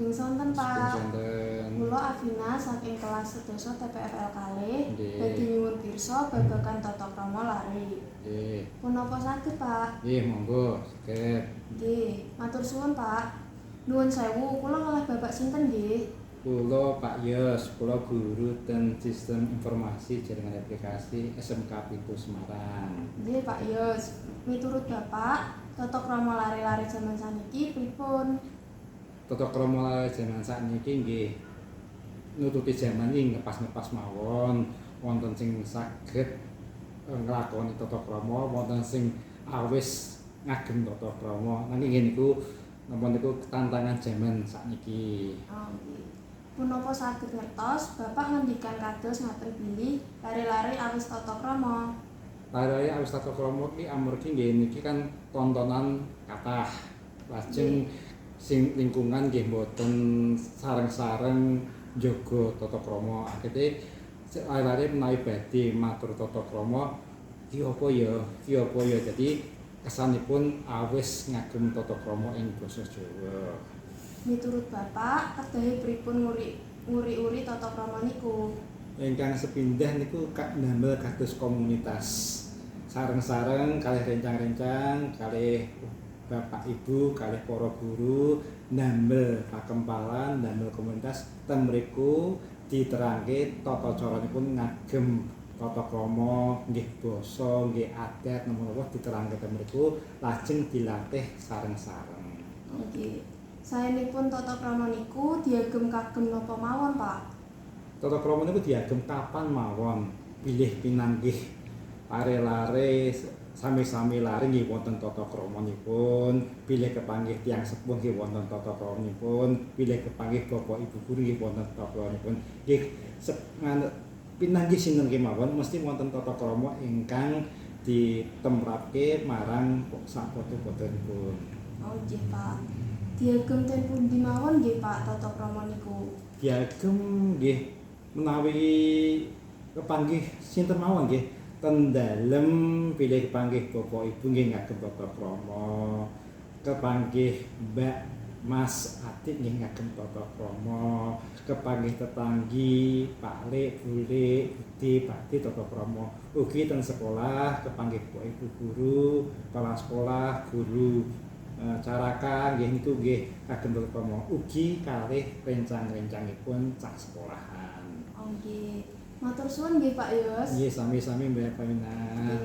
Sugeng sonten, Pak. Sugeng sonten. Kula Afina saking kelas 10 TPFL kalih Nggih. Badhe nyuwun pirsa babagan tata krama lare. Nggih. Punapa saged, Pak? Nggih, monggo, saged. Nggih, matur suwun, Pak. Nuwun sewu, kula kalih Bapak sinten nggih? Kula Pak Yos, kula guru ten Sistem Informasi Jaringan Aplikasi SMK 7 Semarang. Nggih, Pak Yos. Miturut Bapak, tata krama lare-lare jaman saniki pripun? Tata krama jaman sakniki nggih nututi jaman iki ngepas-ngepas mawon. Wonten sing saged nglakoni tata krama, wonten sing awis ngagem tata krama. Nanging nggih niku napa niku tantangan jaman sakniki. Oh, nggih. Punapa saged ngertos Bapak ngendikan kados ngaten bilih lare-lare awis tata krama? Lare awis tata krama ki amargi nggih niki kan tontonan kathah. Lajeng sing lingkungan nggih mboten sareng-sareng njaga tata krama. Akhire lare-lare menawi badhe matur tata krama ki apa ya, ki apa ya. Dadi kesanipun awis ngagem tata krama ing basa Jawa. Miturut Bapak, kedahe pripun nguri-uri tata krama niku? Ingkang sepindah niku ndamel kados komunitas. Sareng-sareng kalih rencang-rencang, kalih bapak ibu, kalih para guru ndamel pakempalan, ndamel komunitas ten mriku diterangke tata caranipun ngagem tata krama, nggih basa, nggih adat napa-napa diterangke ten mriku, lajeng dilatih sareng-sareng. Nggih. Saenipun tata krama niku diagem kagem napa mawon, Pak? Tata krama niku diagem kapan mawon, bilih pinanggih lare-lare sami-sami lare nggih wonten tata kramanipun, bilih kepanggih tiyang sepuh nggih wonten tata kramanipun, bilih kepanggih bapak ibu guru nggih wonten tata kramanipun. Nggih pinanggih sinten kemawon mesti wonten tata krama ingkang ditemrapke marang sapadha-padhanipun. Oh, nggih, Pak. Diagem ten pundi mawon nggih, Pak, tata krama niku? Diagem nggih menawi kepanggih sinten mawon nggih ten dalem, bilih kepanggih bapak ibu nggih ngagem tata krama, kepanggih mbak, mas, adik nggih ngagem tata krama, kepanggih tetanggi, Pak Lek, Bulek, Bude, Pakde tata krama. Ugi ten sekolah kepanggih bapak ibu guru, kepala sekolah, guru caraka nggih niku nggih kagem tata krama. Ugi kalih rencang-rencangipun cah sekolahan. Oh, nggih. Matur suwun nggih, Pak Yos. Nggih, sami-sami, Mbak Pamina. Nggih.